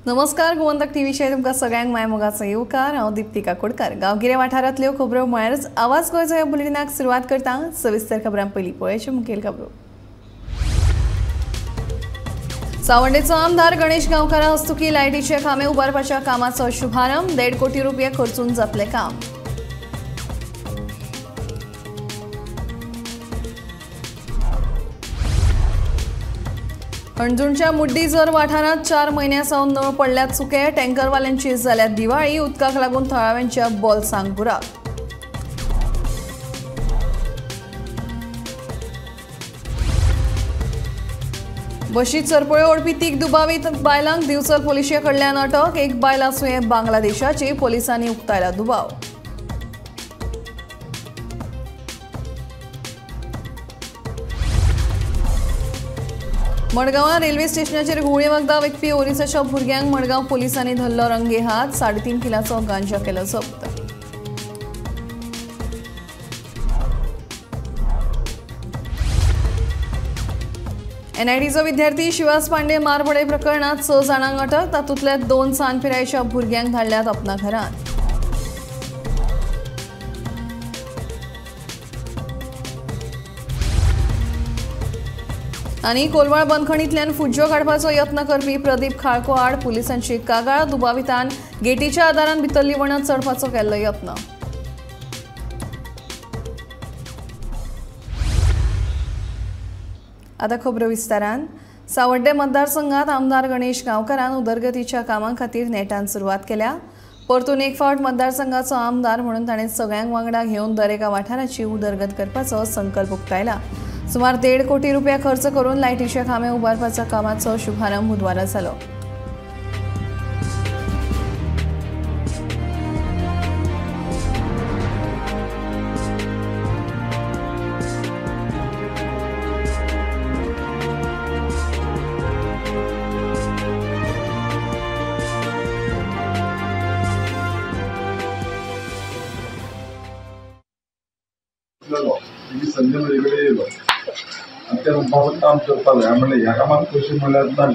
नमस्कार, गोमंतक टीव्हीचेर तुमकां सगळ्यांक माय मोगाचो येवकार. हांव दीप्ती काकोडकर. गांवगिरे वाठारांतल्यो खबरो म्हळ्यारच आवाज गोंयचो ह्या बुलेटिनाक सुरवात करता. सविस्तर खबरां पयलीं पळोवचे मुखेल खबरो. सावंडेचो आमदार गणेश गांवकारा हस्तुकी लायटीचे खांबे उबारपाच्या कामाचो शुभारंभ. 1.5 कोटी रुपये खर्चून जातलें काम. हणजूणच्या मुड्डीजर वाठारांत 4 म्हयन्यां सावन नळ पडल्यात चुके. टँकरवाल्यांची जाल्या दिवाळी. उदकाक लागून थळाव्यांच्या बोल्सांक बुराक. बशीत सरपळ्यो ओडपी 3 दुबावीत बायलांक दिवचल पुलिशे कडल्यान अटक. एक बायल आसूं बांगलादेशाची. पोलिसांनी उक्तायला दुबाव. मडगांवां रेल्वे स्टेशनाचेर घुंवळे वखदां विकपी ओरिसाच्या भुरग्यांक मडगांव पोलिसांनी धरलो रंगे हात. 3.5 किलाचो गांजा केलो जप्त. एनआयटीचो विद्यार्थी शिवास पांडे मारबडय प्रकरणात 6 जाणांक अटक. तातूंतल्या 2 सान पिरायेच्या भुरग्यांक धाडल्यात अपना घरांत. आनी कोलवाळ बंदखणींतल्यान फुज्जो काडपाचो यत्न करपी प्रदीप खाळको आड पुलिसांची कागाळ. दुबावितान गेटीच्या आदारान भितरली वणत चडपाचो केल्लो यत्न. आतां खबरो विस्तारान. सावड्डे मतदारसंघात आमदार गणेश गांवकारान उदरगतीच्या कामां खातीर नेटान सुरवात केल्या. परतून एक फावट मतदारसंघाचो आमदार म्हणून ताणें सगळ्यांक वांगडा घेवन दरेका वाठाराची उदरगत करपाचो संकल्प उक्तायला. सुमार 1.5 कोटी रुपया खर्च करून लायटीचे खांबे उबारपाच्या कामाचो शुभारंभ बुधवारा जालो. संजय म्हजे येयलो आनी ते म्हणपाक काम करपाक जाय. म्हणलें ह्या कामाक पयशे म्हणल्यार ना.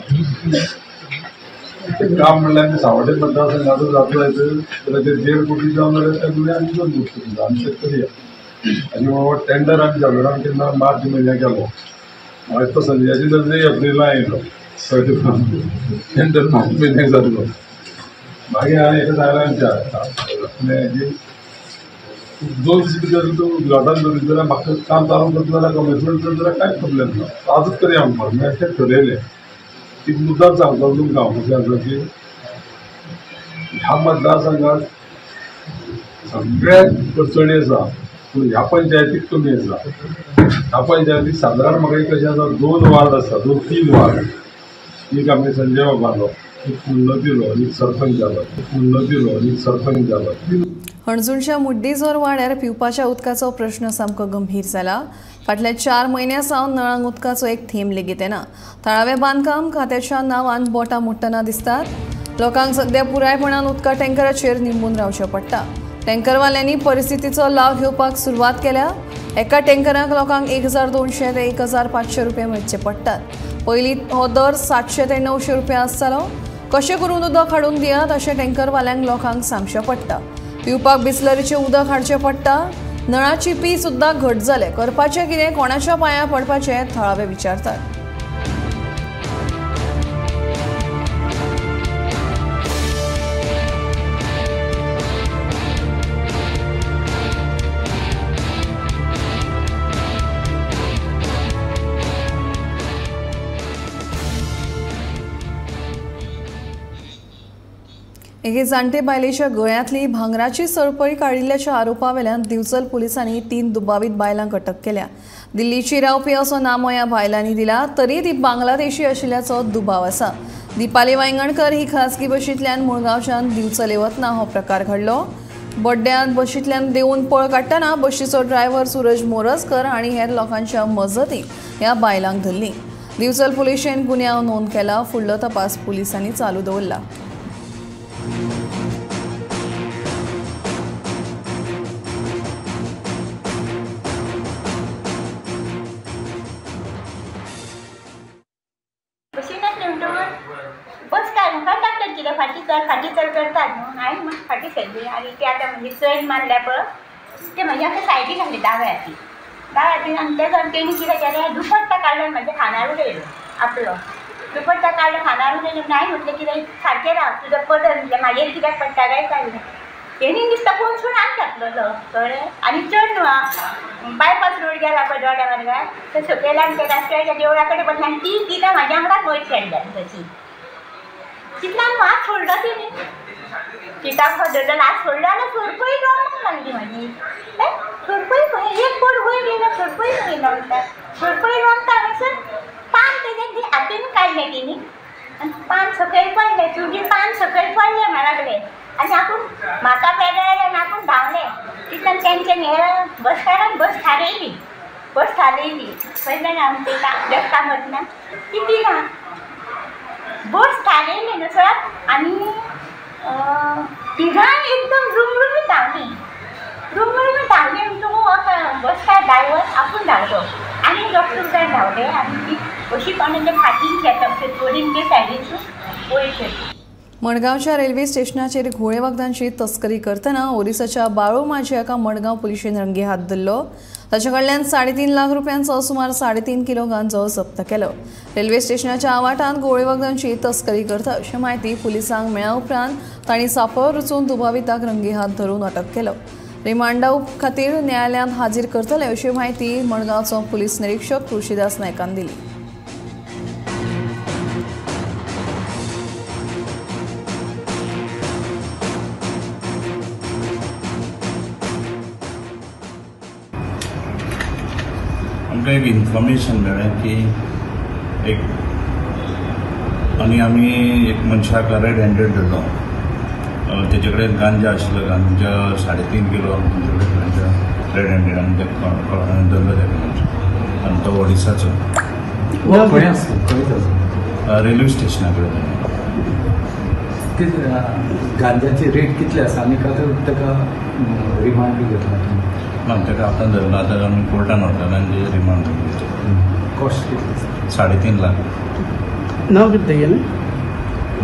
तें काम म्हणल्यार आमी सावड्डे मतदारसंघाचो जातलो जायत जाल्यार ते 1.5 कोटी जावन जाल्यार ते आमी दोन गोश्टी आमी ते करया. आनी हो टेंडर आमी जागरान केन्ना मार्च म्हयन्याक केलो. मागीर तो संजयाची नजरे एप्रिलान येयलो. टेंडर मार्च म्हयन्याक जातलो. मागीर हांवें हेका सांगलें आमच्या 2 दीस भितर तूं उद्घाटन करीत जाल्यार म्हाका काम चालू करता जाल्यार कमिटमेंट करता जाल्यार कांयच प्रोब्लेम ना. आजूच करया म्हणपाक मागीर तें ठरयलें. एक मुद्दाम सांगता तुमकां हांव कशें आसा की ह्या मतदारसंघात सगळ्याक अडचणी आसा पूण ह्या पंचायतीक कमी आसा. ह्या पंचायतीक सादारण म्हाका एक कशें आसा 2 वार्ड आसा, 2-3 वार्ड. एक आमगे संजय बाबालो, एक उन्नतीलो, एक सरपंच जालो, उन्नतीलो, एक सरपंच जालो. हणजूणच्या मुड्डीजोर वाड्यार पिवपाच्या उदकाचो प्रश्न सामको गंभीर जाला. फाटल्या 4 म्हयन्यां सावन नळांक उदकाचो एक थेंब लेगीत येना. थळाव्या बांदकाम खात्याच्या नांवान बोटां मोडटना दिसतात. लोकांक सद्या पुरायपणान उदका टँकराचेर निंबून रावचें पडटा. टँकरवाल्यांनी परिस्थितीचो लाव घेवपाक सुरवात केल्या. एका टँकराक लोकांक 1200 ते 1500 रुपये मेळचे पडटात. पयलीं हो दर 700 ते 900 रुपया आसतालो. कशें करून उदक हाडून दियात अशें टँकरवाल्यांक लोकांक सांगचें पडटा. पिवपाक बिस्लरीचें उदक हाडचें पडटा. नळाची पी सुद्दां घट जाले. करपाचें कितें, कोणाच्या पांयां पडपाचें थळावे विचारतात. एके जाणटे बायलेच्या गळ्यांतली भांगराची सरपळी काडिल्ल्याच्या आरोपावेल्यान दिवचल पुलिसांनी 3 दुबावीत बायलांक अटक केल्या. दिल्लीची रावपी असो नामो ह्या बायलांनी दिला तरी ती बांगलादेशी आशिल्ल्याचो दुबाव आसा. दीपाली वायंगणकर ही खासगी बशींतल्यान मुळगांवच्यान दिवचले वतना हो प्रकार घडलो. बड्ड्यांत बशींतल्यान देंवून पळ काडटना बशीचो ड्रायव्हर सूरज मोरजकर आनी हेर लोकांच्या मजतीन ह्या बायलांक धरली. दिवचल पुलिशेन गुन्यांव नोंद केला. फुडलो तपास पुलिसांनी चालू दवरला. बस काय मुखार डॉक्टर कितें फाटी चल फाटी चल करतात न्हू. हांवें मग फाटी सरली आनी ते आतां म्हणजे चैन मारल्या पळय ते म्हज्या आमच्या सायडीक आसली दाव्या हाती दाव्या हातीन. आनी तेजो तेणी कितें केलें, दुपट्टा काडलो म्हज्या खांदार उडयलो आपलो दुपट्टा काडलो खांदार उडयलो. हांवें म्हटलें कितें सारकें राव तुजो पदर म्हटलें म्हाजेर कित्याक पडटा काय काडलें. तेणी दिसता कोनसून हात घातलेलो कळ्ळें. आनी चड न्हू आं बायपास रोड गेला पळय दोड्या मार्गार ते सकयल आनी त्या राष्ट्राच्या देवळा कडेन बसला आनी ती तिका म्हाज्या वांगडाच वयर चडल्या तशी तितल्यान हात सोडलो तेणी तिका धरलो हात सोडलो आनी सोरपय रोंग लागली म्हाजी. सोरपय खंय एक बोट वयर येयलो सोरपय खंय म्हणटा सोरपय रोंगता म्हणसर पान तेजें हातीन काडलें तेणी आनी पान सकयल पडलें. तुजी पान सकयल पडलें म्हणा लागलें आनी आपूण म्हाका पेडले आनी आपूण धांवलें. तितल्यान तेंचे हे बस काडून बस थारयली बस थारयली पयल्यान आमचे बेस्टां वतना ती तिगां बस थारयली न्हू सर. आनी तिगांय एकदम रुमरुमीत धांवली रुमरुमीत धांवली म्हणटकूच बसकार ड्रायवर आपूण धांवलो आनी डॉक्टर काय धांवले आनी ती अशी कोणाच्या फाटीन शेतां चोरीन ते सायडीन वयर सरली. मडगांवच्या रेल्वे स्टेशनाचेर घोळे वखदांची तस्करी करतना ओरिसाच्या बाळू माझी हाका मडगांव पुलिशेन रंगे हात धरलो. ताचे कडल्यान 3.5 लाख रुपयांचो सुमार 3.5 किलो गांजो जप्त केलो. रेल्वे स्टेशनाच्या आवाठांत घोळे वखदांची तस्करी करता अशी म्हायती पुलिसांक मेळ्ळ्या उपरांत तांणी सापळो रचून दुबाविताक रंगे हात धरून अटक केलो. रिमांडा खातीर न्यायालयांत हाजीर करतले अशी म्हायती मडगांवचो पुलीस निरीक्षक तुळशीदास नायकान दिली. आमकां एक इन्फॉर्मेशन मेळ्ळें की एक आनी आमी एक मनशाक रेड हँडेड धरलो. तेजे कडेन गांजा आशिल्लो, गांजा 3.5 किलो आमचे कडेन गांजा रेड हँडेड आमी धरलो तेका मनशाक आनी तो ओडिसाचो रेल्वे स्टेशना कडेन. गांजाची रेट कितली आसा आनी ताका रिमांड बी घेतला? ना, ताका आतां धरला, आतां आमी कोर्टान व्हरतले आनी तेजेर रिमांड घेतले. कॉस्ट कितली? 3.5 लाख. नांव कितें तेगेलें?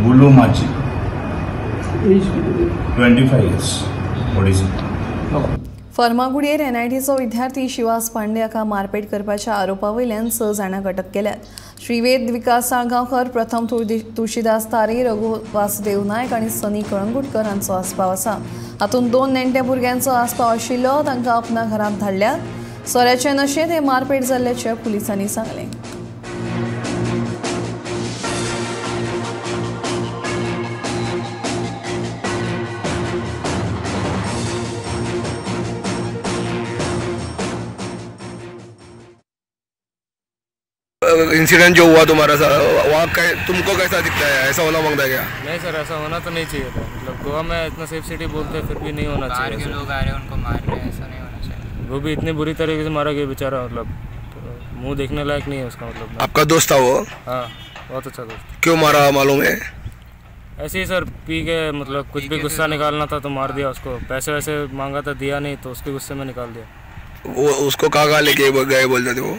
बुलू माझी, एज कितली? 25 इयर्स, ओडिसा. फर्मागुडयेर एनआयटीचो विद्यार्थी शिवास पांडे हाका मारपेट करपाच्या आरोपा वयल्यान 6 जाणांक अटक केल्यात. श्रीवेद विकास साळगांवकर, प्रथम तुळशीदास तारी, रघु वासुदेव नायक आनी सनी कळंगुटकर हांचो आस्पाव आसा. हातूंत 2 नेण्ट्या भुरग्यांचो आस्पाव आशिल्लो. तांकां आपणा घरांत धाडल्यात. सोऱ्याचे नशेंत हे मारपेट जाल्ल्याचें पुलिसांनी सांगलें. इंसिडेंट जो हुआ तुम्हारा वहाँ तुमको कैसा दिखता है? ऐसा होना मांगता है क्या? नहीं सर, ऐसा होना तो नहीं चाहिए था. मतलब गोवा में इतना सेफ सिटी बोलते हैं फिर भी नहीं होना चाहिए. बाहर के लोग आ रहे हैं उनको मार रहे हैं, ऐसा नहीं होना चाहिए. वो भी इतनी बुरी तरीके से मारा गया बेचारा, मतलब तो मुँह देखने लायक नहीं है उसका. मतलब आपका दोस्त था वो? हाँ, बहुत अच्छा दोस्त. क्यों मारा मालूम है? ऐसे ही सर, पी के मतलब कुछ भी गुस्सा निकालना था तो मार दिया उसको. पैसे वैसे मांगा था, दिया नहीं तो उसके गुस्से में निकाल दिया. वो उसको कहाँ कहाँ लेके गए बोलते थे वो?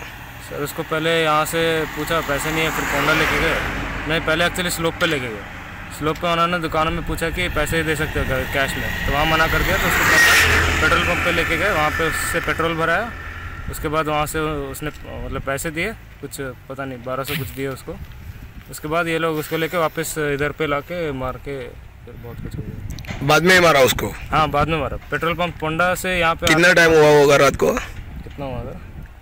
सर उसको पहले यहाँ से पूछा, पैसे नहीं है, फिर पोंडा लेके गए. नहीं, पहले एक्चुअली स्लोप पे लेके गए. स्लोप पे उन्होंने दुकानों में पूछा कि पैसे दे सकते हो क्या कैश में, तो वहाँ मना कर दिया. तो उसको पेट्रोल पंप पे लेके गए, वहाँ पे उससे पेट्रोल भराया. उसके बाद वहाँ से उसने मतलब पैसे दिए कुछ, पता नहीं 1200 कुछ दिए उसको. उसके बाद ये लोग उसको लेके वापस इधर पे ला के मार के फिर बहुत कुछ हो गया. बाद में मारा उसको? हाँ, बाद में मारा. पेट्रोल पंप पोंडा से यहाँ पे. कितना टाइम हुआ होगा रात को? कितना हुआ था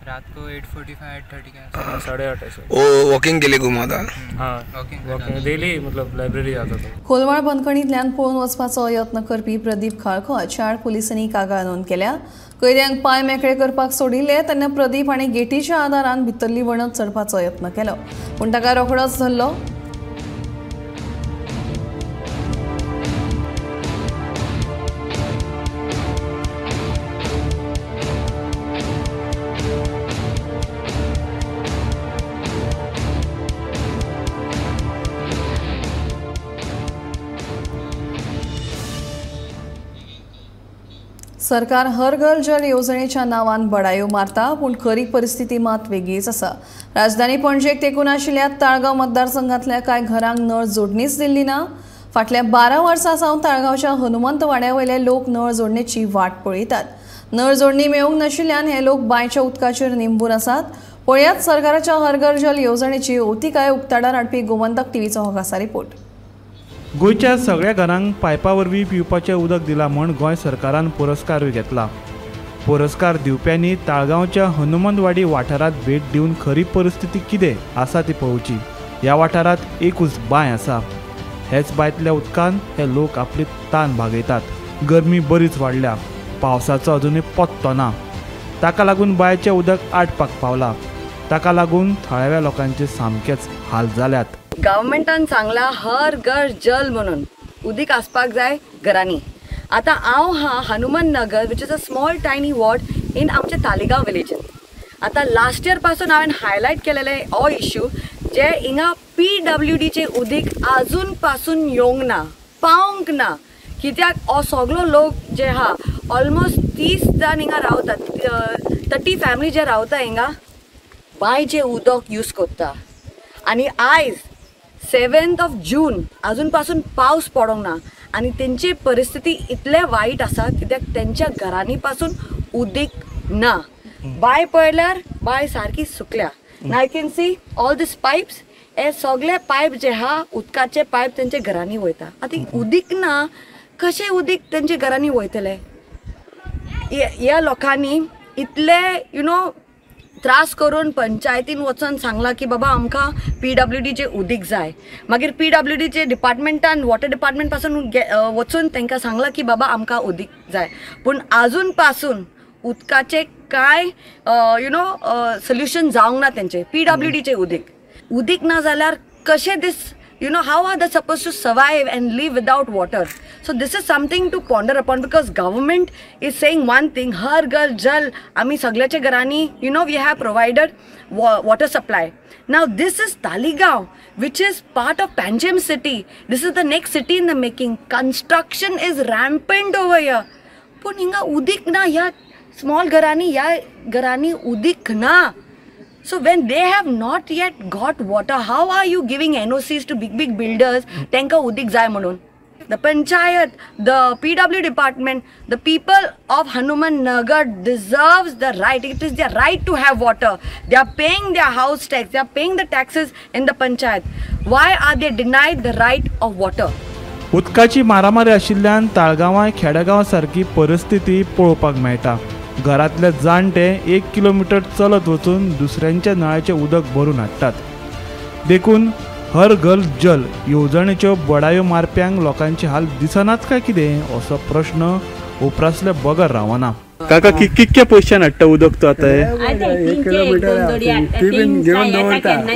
रात को? 8:45 8:30 के आसपास. 8:30 ऐसे. वो वॉकिंग के लिए घुमा था? हाँ, वॉकिंग डेली, मतलब लायब्ररी जाता था. कोलवाळ बंदखणींतल्यान पळून वचपाचो यत्न करपी प्रदीप खाळखो हाचे आड पुलिसांनी कागाळ नोंद केल्या. कैद्यांक पांय मेकळे करपाक सोडिल्ले तेन्ना प्रदीप हाणें गेटीच्या आदारान भितरली वणत चडपाचो यत्न केलो, पूण ताका रोखडोच धरलो. सरकार हर घर जल येवजणेच्या नावान बडायो मारता, पूण खरी परिस्थिती मात वेगळीच आसा. राजधानी पणजेक तेकून आशिल्ल्या ताळगांव मतदारसंघातल्या कांय घरांक नळ जोडणीच दिल्ली ना. फाटल्या 12 वर्सां सावन ताळगांवच्या हनुमंत वाड्या वयले लोक नळ जोडणेची वाट पळयतात. नळ जोडणी मेळूंक नाशिल्ल्यान हे लोक बांयच्या उदकाचेर निंबून आसात. पळयात सरकाराच्या हर घर जल येवजणेची अवतिकाय उक्ताडार हाडपी गोमंतक टीव्हीचो हो खासा रिपोर्ट. गोंयच्या सगळ्या घरांक पायपा वरवीं पिवपाचें उदक दिलां म्हूण गोंय सरकारान पुरस्कारूय घेतला. पुरस्कार दिवप्यांनी ताळगांवच्या हनुमंतवाडी वाठारांत भेट दिवन खरी परिस्थिती कितें आसा ती पळोवची. ह्या वाठारांत एकूच बांय आसा. हेच बांयतल्या उदकान हे लोक आपली तान भागयतात. गरमी बरीच वाडल्या, पावसाचो अजुनूय पत्तो ना. ताका लागून बांयचें उदक आटपाक पावलां. ताका लागून थळाव्या लोकांचे सामकेच हाल जाल्यात. गव्हर्मेंटान सांगला हर घर जल म्हणून उदीक आसपाक जाय घरांनी. आतां हांव हा Hanuman Nagar which is a small tiny ward in आमच्या तालिगांव विलेजीन. आतां लास्ट इयर पासून हांवें हायलायट केलेले हो इश्यू जे हिंगा PWDचे उदीक आजून पासून येवंक ना, पावंक ना. कित्याक हो सगलो लोक जे आहा ऑलमोस्ट 30 जाण हिंगा रावतात, 30 फॅमिली जे रावता हिंगा बांयचें उदक यूज करता. आनी आयज 7 जून अजून पासून पावस पडोंक ना आनी तेंची परिस्थिती इतले वायट आसा कित्याक तेंच्या घरांनी पासून उदीक ना. बांय पळयल्यार बांय सारकी सुकल्या. I can see all these pipes, हे सगळे पायप जे आहा उदकाचे पायप तेंच्या घरांनी वयता. आतां उदीक ना, कशें उदीक तेंच्या घरांनी वयतले? ह्या लोकांनी इतले you know त्रास करून पंचायतीन वचून सांगलां की बाबा आमकां PWDचें उदीक जाय. मागीर PWDचे डिपार्टमेंटान वॉटर डिपार्टमेंट पासून वचून तांकां सांगलां की बाबा आमकां उदीक जाय, पूण आजून पासून उदकाचें कांय you know solution जावंक ना. तेंचें PWDचें उदीक उदीक ना जाल्यार कशें this you know how are they suppose to survive and live without water? So this is something to ponder upon because government is saying one thing, हर घर जल आमी सगळ्याच्या घरांनी you know we have provided water supply. Now this is Taleigao which is part of Panjim city. This is the next city in the making. Construction is rampant over here, पूण हिंगा उदीक ना. ह्या स्मॉल घरांनी, ह्या घरांनी उदीक ना. So when they have not yet got water, how are you giving NOCs to big big builders tenka udik jai manun? The panchayat, the PW department, the people of Hanuman Nagar deserves the right. It is their right to have water. They are paying their house tax, they are paying the taxes in the panchayat. Why are they denied the right of water? उदकाची मारामारी आशिल्ल्यान ताळगांवां खेडेगांव सारकी परिस्थिती पळोवपाक मेळटा. घरांतले जाणटे 1 kilometre चलत वचून दुसऱ्यांच्या नळाचें उदक भरून हाडटात. देखून हर घर जल येवजणेच्यो बडायो मारप्यांक लोकांचे हाल दिसनात काय कितें असो प्रश्न उप्रासले बगर रावना. काका कितक्या पयशान हाडटा उदक तूं आतां?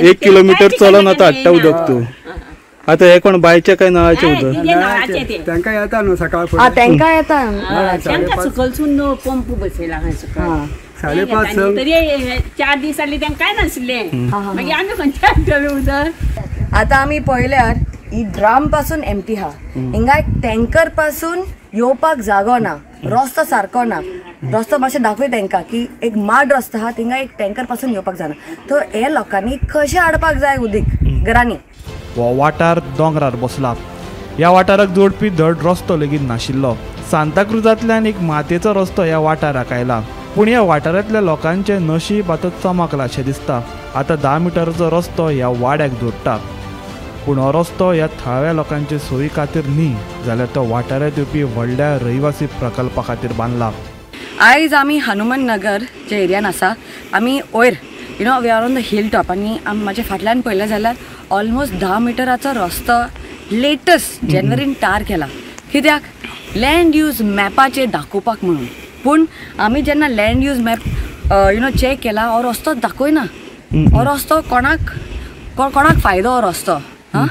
1 किलोमिटर चलोन आतां हाडटा उदक तूं. आतां हे कोण बांयचें काय नळाचें उदक? तांकां येता न्हू सकाळ फुडें, तांकां येता. तांकां सकलसून पंप बसयला खंय सकाळ 5:30 तरी 4 दीस जाले तांकां कांय नासलें. मागीर आमी खंयचे हाडटले उदक? आतां आमी पळयल्यार ही ड्राम पासून एम्प्टी आहा. हिंगा एक टँकर पासून येवपाक जागो ना, रस्तो सारको ना. रस्तो मातशें दाखय तांकां की एक माड रस्तो आहा, थिंगा एक टँकर पासून येवपाक जायना. तर हे लोकांनी कशें हाडपाक जाय उदीक घरांनी? हो वाठार दोंगरार बसला. ह्या वाठाराक जोडपी धड रस्तो लेगीत नाशिल्लो. सांताक्रुजांतल्यान एक मातयेचो रस्तो ह्या वाठाराक आयला, पूण ह्या वाठारांतल्या लोकांचें नशीब आतां चमकलां अशें दिसता. आतां 10 मिटराचो रस्तो ह्या वाड्याक जोडटा, पूण हो रस्तो ह्या थळाव्या लोकांचे सोयी खातीर न्ही, जाल्यार तो वाठारांत येवपी व्हडल्या रहिवासी प्रकल्पा खातीर बांदला. आयज आमी हनुमान नगर जे एरियान आसा, आमी वयर you know we are on the hill top. आनी म्हाज्या फाटल्यान पळयलें जाल्यार ऑलमोस्ट 10 मिटराचो रस्तो लेटस्ट जेनवरीन टार केला. कित्याक? लँड यूज मॅपाचेर दाखोवपाक म्हणून. पूण आमी जेन्ना land use map you know check केला, हो रस्तो दाखयना. हो रस्तो कोणाक कोणाक फायदो हो रस्तो? हां,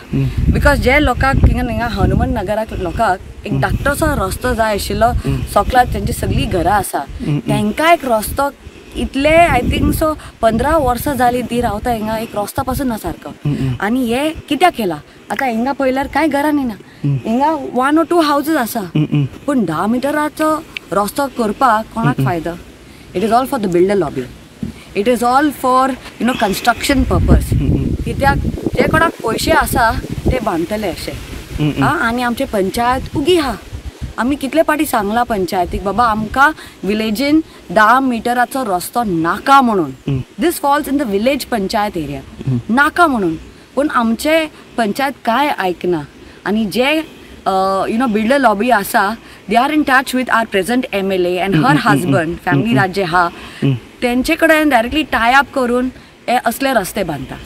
because जे लोकांक हिंगा हिंगा हनुमान नगराक लोकांक एक धाकटोसो रस्तो जाय आशिल्लो. सकला तेंची सगळीं घरां आसा, तांकां एक रस्तो इतले I think so 15 वर्सां जालीं ती रावता हिंगा, एक रस्तो पासून ना सारको. आनी हे कित्याक केला? आतां हिंगा पळयल्यार कांय घरांनी ना, हिंगा 1 or 2 houses आसा, पूण 10 मिटराचो रस्तो करपाक कोणाक फायदो? It is all for the builder lobby. It is all for you know construction purpose. कित्याक जे कोणाक पयशे आसा ते बांदतले अशें. आनी आमचे पंचायत उगी आहा. आमी कितले पाटी सांगला पंचायतीक बाबा आमकां विलेजीन 10 मिटराचो रस्तो नाका म्हणून. This falls in the village panchayat area, नाका म्हणून. पूण आमचे पंचायत काय आयकना आनी जे you know builder lobby आसा, they are in touch with our present MLA and her husband family राज्य हा, तेंचे कडेन डायरेक्टली टाय अप करून हे असले रस्ते बांदता.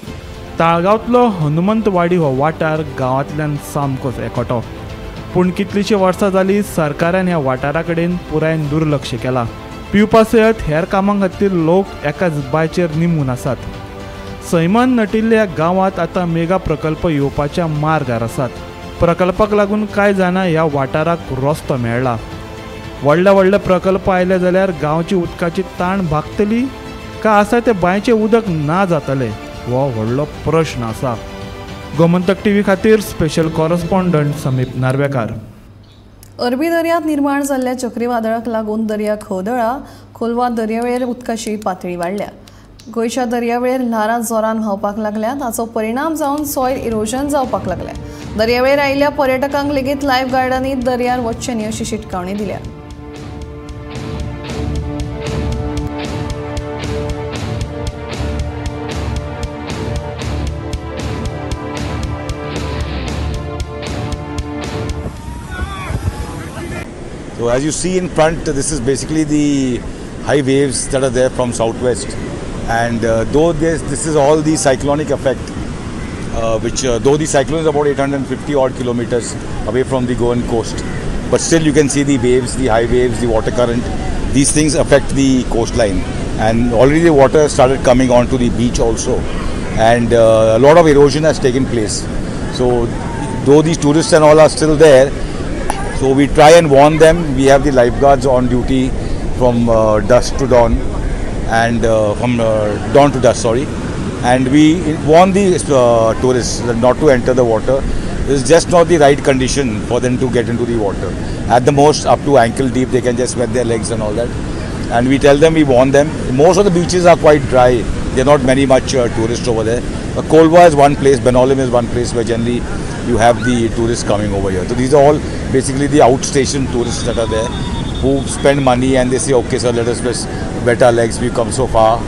ताळगांवतलो हनुमंतवाडी हो वाठार गांवांतल्यान सामकोच एकवटो, पूण कितलींशीं वर्सां जालीं सरकारान ह्या वाठारा कडेन पुरायेन दुर्लक्ष केलां. पिवपा सयत हेर कामां खातीर लोक एकाच बांयचेर निंबून आसात. सैमान नटिल्ल्या गांवांत आतां मेगा प्रकल्प येवपाच्या मार्गार आसात. प्रकल्पाक लागून कांय जाणां ह्या वाठाराक रस्तो मेळ्ळा. व्हडले व्हडले प्रकल्प आयले जाल्यार गांवची उदकाची ताण भागतली काय आसा ते बांयचें उदक ना जातलें हो व्हडलो प्रश्न आसा. गोमंतक टीव्ही खातीर स्पेशल कॉरस्पॉन्डंट समीप नार्वेकार. अरबी दर्यांत निर्माण जाल्ल्या चक्रीवादळाक लागून दर्या खवदळा. कोलवा दर्यावेळेर उदकाची पातळी वाडल्या. गोंयच्या दर्यावेळेर ल्हारां जोरान व्हांवपाक लागल्या. ताचो परिणाम जावन सॉयल इरोजन जावपाक लागलें. दर्यावेळेर आयिल्ल्या पर्यटकांक लेगीत लायफ गार्डांनी दर्यार वचचें न्ही अशी शिटकावणी दिल्या. So as you see in front, this is basically the high waves that are there from southwest, and though this is all the cyclonic effect, which though the cyclone is about 850 odd kilometers away from the Goan coast, but still you can see the waves, the high waves, the water current. These things affect the coastline, and already the water started coming onto the beach also, and a lot of erosion has taken place. So though these tourists and all are still there, so we try and warn them. We have the lifeguards on duty from dusk to dawn, and from dawn to dusk, sorry. And we warn the tourists not to enter the water. It's just not the right condition for them to get into the water. At the most, up to ankle deep, they can just wet their legs and all that. And we tell them, we warn them. Most of the beaches are quite dry. There are not many much tourists over there. Kolva is one place, Benaulim is one place where generally you have the tourists coming over here. So these are all basically the outstation tourists that are there, who spend money and they say, okay sir, let us just wet our legs, we've come so far.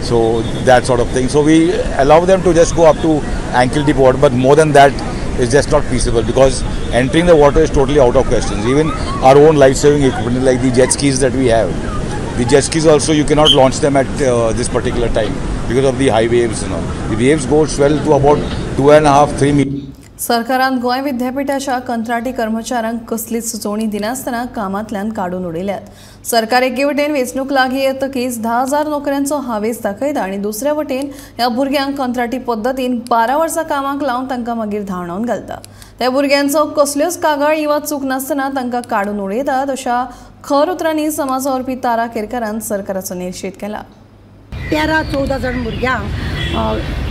So that sort of thing. So we allow them to just go up to ankle deep water, but more than that is just not feasible, because entering the water is totally out of questions. Even our own life-saving equipment like the jet skis that we have, the jet skis also you cannot launch them at this particular time because of the high waves and all. The waves go swell to about 2.5-3 meters. सरकारान गोंय विद्यापीठाच्या कंत्राटी कर्मचाऱ्यांक कसलीच सुचोवणी दिनासतना कामांतल्यान काडून उडयल्यात. सरकार एके वटेन वेंचणूक लागीं येतकीच 10,000 नोकऱ्यांचो हावेस दाखयता आनी दुसऱ्या वटेन ह्या भुरग्यांक कंत्राटी पद्दतीन 12 वर्सां कामाक लावन तांकां मागीर धांवडावन घालता. त्या भुरग्यांचो कसल्योच कागाळी वा चूक नासतना तांकां काडून उडयतात अशा खर उतरांनी समाज वावुरपी तारा केरकारान सरकाराचो निशेध केला. 13-14 जाण भुरग्यांक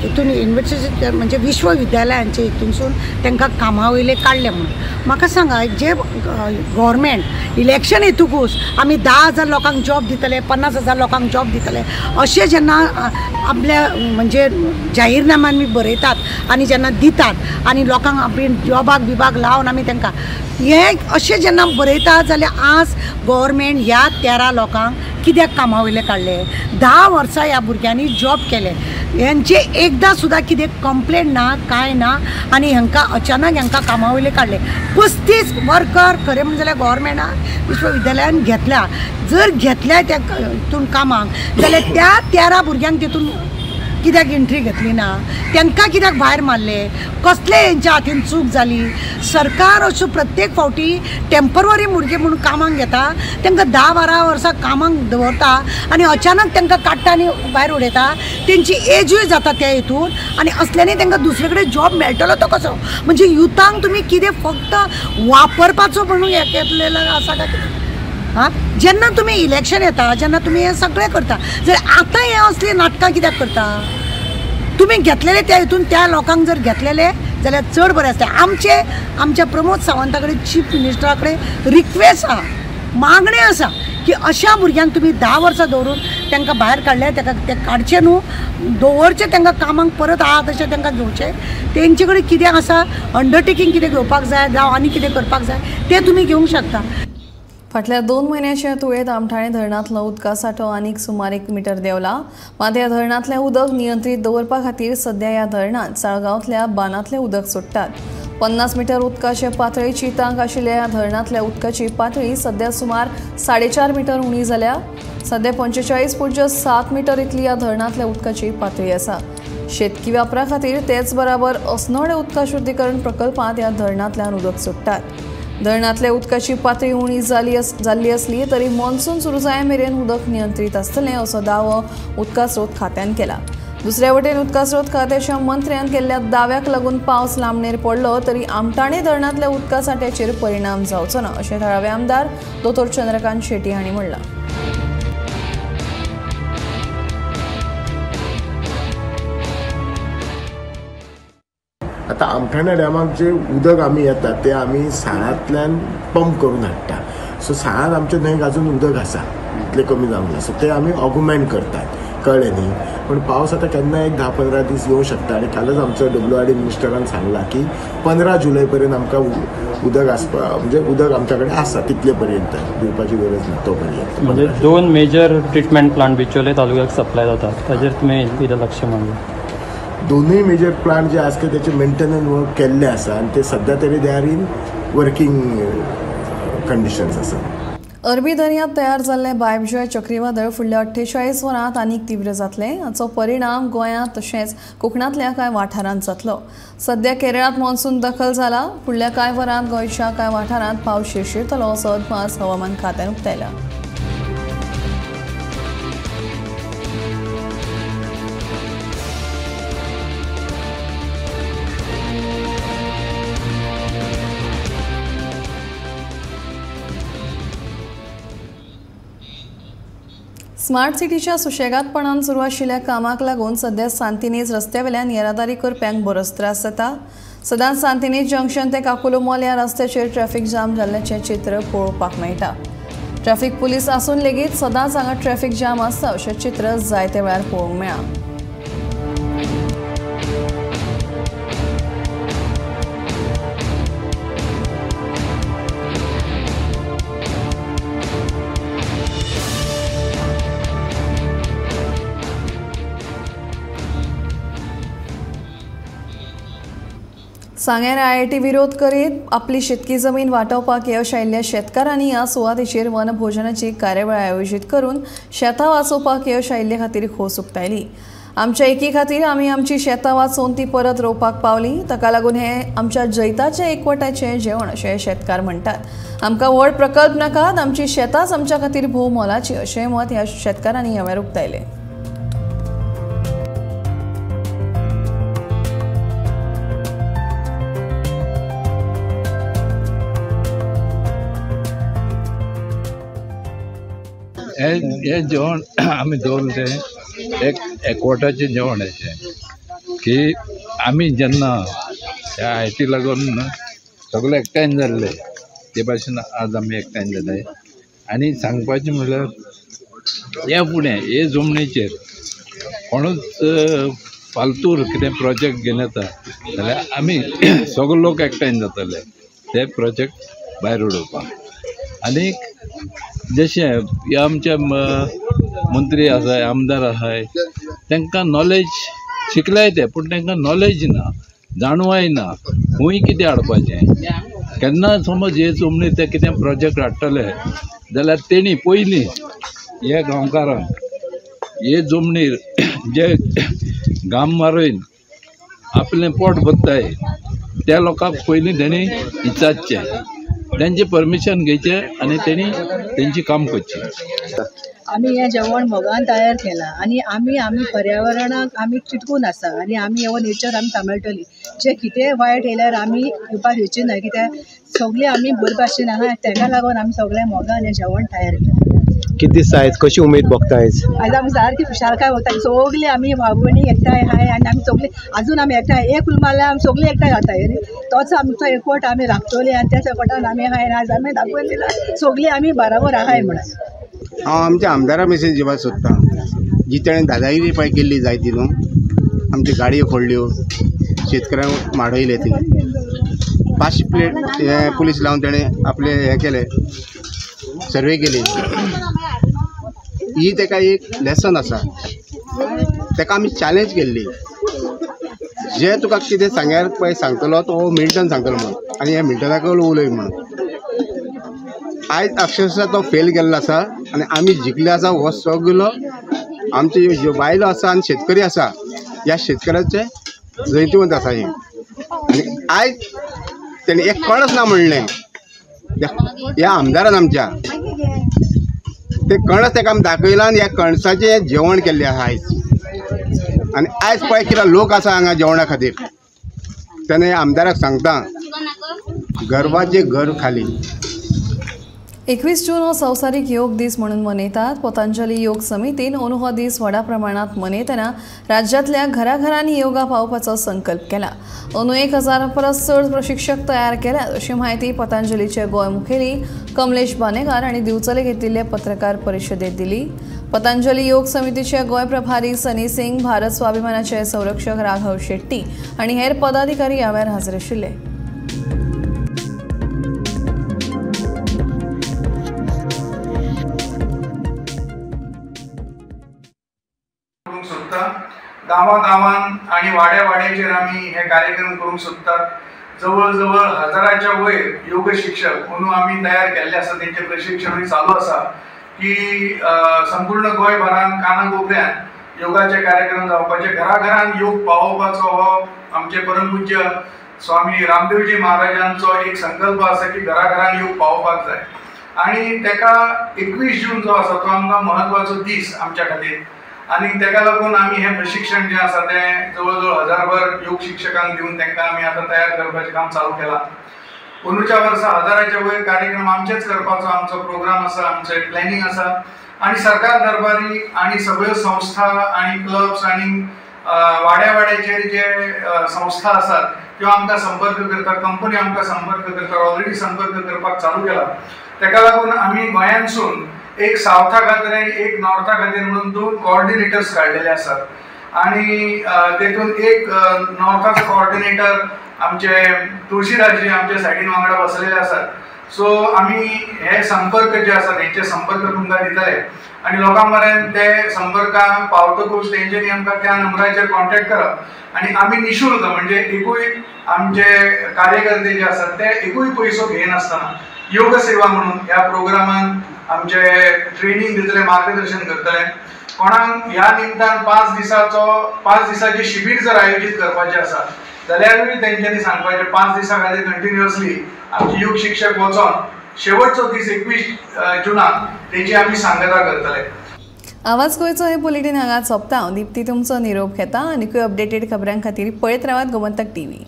हितून युनिवर्सिटी म्हणजे विश्वविद्यालयांचे हितूनसून तांकां कामा वयले काडले म्हणून. म्हाका सांगा, जे गव्हर्मेंट इलेक्शन येतकूच आमी 10,000 लोकांक जॉब दितले, 50,000 लोकांक जॉब दितले अशें जेन्ना आपल्या म्हणजे जाहीरनाम्यान आमी बरयतात आनी जेन्ना दितात आनी लोकांक आपली जॉबाक बिबाक लावन आमी तांकां हें अशें जेन्ना बरयतात जाल्यार आज गव्हर्मेंट ह्या 13 लोकांक कित्याक कामा वयले काडले? 10 वर्सां ह्या भुरग्यांनी जॉब केले, हेंचे एकदां सुद्दां कितें कंप्लेन ना, कांय ना, आनी हांकां अचानक हांकां कामा वयले काडले. 35 वर्कर खरें म्हणलें जाल्यार गव्हर्मेंटान विश्वविद्यालयान घेतल्या. जर घेतल्या त्या हितून कामाक जाल्यार त्या 13 भुरग्यांक तितून कित्याक एंट्री घेतली ना? तांकां कित्याक भायर मारले? कसले हेंच्या हातीन चूक जाली? सरकार अश्यो प्रत्येक फावटी टेम्पररी भुरगे म्हणून कामाक घेता, तांकां 10-12 वर्सां कामाक दवरता आनी अचानक तांकां काडटा आनी भायर उडयता. तेंची एजूय जाता त्या हितून आनी असल्यांनी तांकां दुसरे कडेन जॉब मेळटलो तो कसो? म्हणजे युथांक तुमी कितें फक्त वापरपाचो म्हणून हें केलेलें आसा काय कितें? हां, जेन्ना तुमी इलेक्शन येता जेन्ना तुमी हें सगळें करता, जाल्यार आतां हें असलीं नाटकां कित्याक करता? तुमी घेतलेले त्या हितून त्या लोकांक जर घेतलेले जाल्यार चड बरें आसलें. आमचे आमच्या प्रमोद सावंता कडेन, चीफ मिनिस्टरा कडेन रिक्वेस्ट आसा, मागणें आसा की अशा भुरग्यांक तुमी 10 वर्सां दवरून तांकां भायर काडले ताका ते काडचे न्हू, दवरचे तांकां कामाक परत आहा तशें तांकां घेवचें. तेंचे कडेन कितें आसा अंडरटेकींग कितें घेवपाक जाय जावं आनी कितें करपाक जाय तें तुमी घेवंक शकता. फाटल्या 2 म्हयन्याच्या तुळेंत आमठाणे धरणांतलो उदका सांठो आनीक सुमार 1 मिटर देंवला. मात ह्या धरणांतलें उदक नियंत्रीत दवरपा खातीर सध्या ह्या धरणांत साळगांवतल्या बांदांतलें उदक सोडटात. 50 मिटर उदकाचे पातळीची तांक आशिल्ल्या ह्या धरणांतल्या उदकाची पातळी सध्या सुमार 4.5 मिटर उणी जाल्या. सध्या 45.7 मिटर इतली ह्या धरणांतल्या उदकाची पातळी आसा. शेतकी वापरा खातीर तेच बराबर अस्नोडें उदका शुद्धीकरण प्रकल्पांत ह्या धरणांतल्यान उदक सोडटात. धरणांतल्या उदकाची पातळी उणी जाल्ली आसली तरी मॉन्सून सुरू जाय मेरेन उदक नियंत्रीत आसतलें असो दावो उदका स्रोत खात्यान केला. दुसऱ्या वटेन उदका स्रोत खात्याच्या मंत्र्यान केल्ल्या दाव्याक लागून पावस लांबणेर पडलो तरी आमठाणे धरणांतल्या उदका सांठ्याचेर परिणाम जावचो ना अशें थळावे आमदार दोतोर चंद्रकांत शेट्टी हांणी म्हणलां. आतां आमठाणे डॅमाक जे उदक आमी येता तें आमी साळांतल्यान पंप करून हाडटा. सो साळांत आमच्या न्हंयक अजून उदक आसा, इतलें कमी जावंक ना. सो तें आमी ऑगुमेंट करतात, कळ्ळें न्ही. पूण पावस आतां केन्ना एक 10-15 दीस येवं शकता आनी कालच आमचो WRD मिनिस्टरान सांगलां की 15 जुलय पर्यंत आमकां उदक आसपा म्हणजे उदक आमच्या कडेन आसा तितले पर्यंत दिवपाची गरज ना तो पर्यंत. म्हणजे 2 मेजर ट्रिटमेंट प्लांट बिचोले तालुक्याक सप्लाय जाता ताजेर तुमी कितें लक्ष मारलें? दोनूय मेजर प्लांट जे आसा तेचे मेंटेनन्स वर्क केल्ले आसा आनी ते सद्या तरी they are in working conditions आसा. अरबी दर्यांत तयार जाल्लें बायबजॉय चक्रीवादळ फुडल्या 48 वरांत आनीक तीव्र जातलें. हाचो परिणाम गोंयांत तशेंच कोकणांतल्या कांय वाठारांत जातलो. सध्या केरळांत मॉन्सून दखल जाला. फुडल्या कांय वरांत गोंयच्या कांय वाठारांत पावस शिरशिरतलो असो अदमास हवामान खात्यान उक्तायला. स्मार्ट सिटीच्या सुशेगादपणान सुरू आशिल्ल्या कामाक लागून सध्या सांतिनेज रस्त्यावेल्यान येरादारी करप्यांक बरोच त्रास जाता. सदांच सांतिनेज जंक्शन ते काकुलो मॉल ह्या रस्त्याचेर ट्रॅफिक जाम जाल्ल्याचें चित्र पळोवपाक मेळटा. ट्रॅफिक पुलीस आसून लेगीत सदांच हांगा ट्रॅफिक जाम आसता अशें चित्र जायते वेळार पळोवंक मेळ्ळां. सांग्यार IIT विरोध करीत आपली शेतकी जमीन वाटोवपाक यश आयिल्ल्या शेतकारांनी ह्या सुवातेचेर वनभोजनाची कार्यावळ आयोजीत करून शेतां वाचोवपाक यश आयिल्ले खातीर खोस उक्तायली. आमच्या एकी खातीर आमी आमची शेतां वाचोवन ती परत रोवपाक पावली, ताका लागून हें आमच्या जैताचें एकवटाचें जेवण अशें शेतकार म्हणटात. आमकां व्हड प्रकल्प नाकात, आमची शेतांच आमच्या खातीर भोव मोलाची अशें मत ह्या शेतकारांनी ह्या वेळार उक्तायलें. हे जेवण आमी दवरलें तें एक एकवटाचें जेवण अशें की आमी जेन्ना ह्या IIT लागून सगळे एकठांय जाल्ले ते भाशेन आज आमी एकठांय जाले. आनी सांगपाचें म्हणल्यार ह्या फुडें हे जमनीचेर कोणूच फालतूर कितें प्रोजेक्ट घेवन येता जाल्यार आमी सगळे लोक एकठांय जातले ते प्रोजेक्ट भायर उडोवपाक. आनी जशें हे आमचे मंत्री आसाय, आमदार आसाय, तांकां नॉलेज शिकलाय ते, पूण तांकां नॉलेज ना, जाणवाय ना खूंय कितें हाडपाचें. केन्ना समज हे जमनी ते कितें प्रोजेक्ट हाडटले जाल्यार तेणी पयलीं हे गांवकारांक हे जमनीर जे घाम मारून आपलें पोट भरताय त्या लोकांक पयलीं तेणी विचारचें, तेंचें परमिशन घेवचें आनी तेणी तेंचें काम करचें. आमी हें जेवण मोगान तयार केलां आनी आमी आमी पर्यावरणाक आमी चिटकून आसा आनी आमी हो नेचर आमी सांबाळटली. जे कितेंय वायट येयल्यार आमी येवपाक दिवची ना, कित्याक सगळीं आमी बरे भाशेन आहा, तेका लागून आमी सगळें मोगान हें जेवण तयार केलां. कितें दिसता आयज, कशी उमेद भोगता आयज? आयज आमी सारकी खुशालकाय वता, सगळीं आमी भाव भयणी एकठांय आहाय आनी आमी सगळीं अजून आमी एकठांय एक उलो मारल्यार आमी सगळीं एकठांय जाताय. तोच आमचो एकवट आमी राखतली आनी त्याच एकवटान आमी आहाय. आयज आमी दाखोवन दिला सगळीं आमी बराबर आहाय म्हणून. हांव आमच्या आमदारा मेसेज दिवपाक सोदतां जी ताणें दादागिरी पळय केल्ली जायती न्हू, आमची गाडयो फोडल्यो, शेतकऱ्यांक माडयले, थिंगा 500 प्लेट हे पुलीस लावन ताणें आपले हें केलें, सर्वे केली. ही ताका एक लेसन आसा. ताका आमी चॅलेंज केल्ली, जे तुका कितें सांग्यार पळय सांगतलो तो मिल्टन सांगतलो म्हणून, आनी ह्या मिल्टनाक उलय म्हणून. आयज अक्षरशः तो फेल गेल्लो आसा आनी आमी जिखले आसा. हो सगलो आमचे ज्यो बायलो आसा आनी शेतकरी आसा, ह्या शेतकऱ्याचे जैतिवंत आसा हे. आनी आयज तेणें एक कणस ना म्हणलें ह्या आमदारान आमच्या, ते कणस ताका आमी दाखयलां आनी ह्या कणसाचें जेवण केल्लें आसा आयज. आनी आयज पळय कितें लोक आसा हांगा जेवणा खातीर. तेन्ना आमदाराक सांगता, गर्वाचें घर खाली. 21 जून हो संवसारीक योग दीस म्हणून मनयतात. पतंजली योग समितीन अंदू हो दीस व्हडा प्रमाणात मनयतना राज्यांतल्या घराघरांनी योगा पावोवपाचो संकल्प केला. अंदू 1000 परस चड प्रशिक्षक तयार केल्यात अशी म्हायती पतंजलीचे गोंय मुखेली कमलेश बानेकार हांणी दिवचले घेतिल्ले पत्रकार परिशदेत दिली. पतंजली योग समितीचे गोंय प्रभारी सनी सिंग, भारत स्वाभिमानाचे संरक्षक राघव शेट्टी आनी हेर पदाधिकारी ह्या वेळार हाजीर आशिल्ले. गांवा गांवान आणि वाड्या वाड्याचेर आमी हे कार्यक्रम करूंक सोदतात. जवळ जवळ 1000च्या वयर योग शिक्षक अंदू आमी तयार केल्ले आसा. तेंचें प्रशिक्षणूय चालू आसा की संपूर्ण गोंयभरान कानाकोपऱ्यान योगाचे कार्यक्रम जावपाचे, घराघरान योग पावोवपाचो हो आमचे परमपूज्य स्वामी रामदेवजी महाराजांचो एक संकल्प आसा की घराघरान योग पावोवपाक जाय. आनी तेका 21 जून जो आसा तो आमकां म्हत्वाचो दीस आमच्या खातीर. आनी तेका लागून आमी हें प्रशिक्षण जें आसा तें जवळ जवळ 1000 योग शिक्षकांक दिवन तांकां आमी आतां तयार करपाचें काम चालू केलां. अंदूच्या वर्सा 1000च्या वयर कार्यक्रम आमचेच करपाचो आमचो प्रोग्राम आसा, आमचें प्लॅनिंग आसा. आनी सरकार दरबारी आनी सगळ्यो संस्था आनी क्लब्स आनी वाड्या वाड्याचेर जे संस्था आसात त्यो आमकां संपर्क करतात, कंपनी आमकां संपर्क करतात, ऑलरेडी संपर्क करपाक चालू केला. तेका लागून आमी गोंयांतसून एक सावथा खातीर आनी एक नॉर्था खातीर म्हणून 2 कोऑर्डिनेटर्स काडलेले आसात. आनी तेतून एक नॉर्थाचो कोऑर्डिनेटर आमचे तुळशीदासजी आमच्या सायडीन वांगडा बसलेले आसात. सो आमी हे संपर्क जे आसा तेंचे संपर्क तुमकां दितले आनी लोकां मेरेन ते संपर्कां पावतकूच तेंच्यांनी आमकां त्या नंबराचेर कॉन्टेक्ट करप आनी आमी निशुल्क म्हणजे एकूय आमचे कार्यकर्ते जे आसात ते एकूय पयसो घेयनासतना योग सेवा म्हणून ह्या प्रोग्रामान आमचे ट्रेनिंग दितले, मार्गदर्शन करतले. कोणाक ह्या निमतान 5 दिसाचें शिबीर जर आयोजीत करपाचें आसा जाल्यारूय तेंच्यांनी सांगपाचें. 5 दिसां खातीर कंटिन्युअसली आमचे योग शिक्षक वचोन शेवटचो दीस 21 जुनाक तेजी आमी सांगता करतले. आवाज गोंयचो हे बुलेटीन हांगा सोंपता. हांव दीप्ती तुमचो निरोप घेता. आनीकूय अपडेटेड खबरां खातीर पळयत रावात गोमंतक टीव्ही.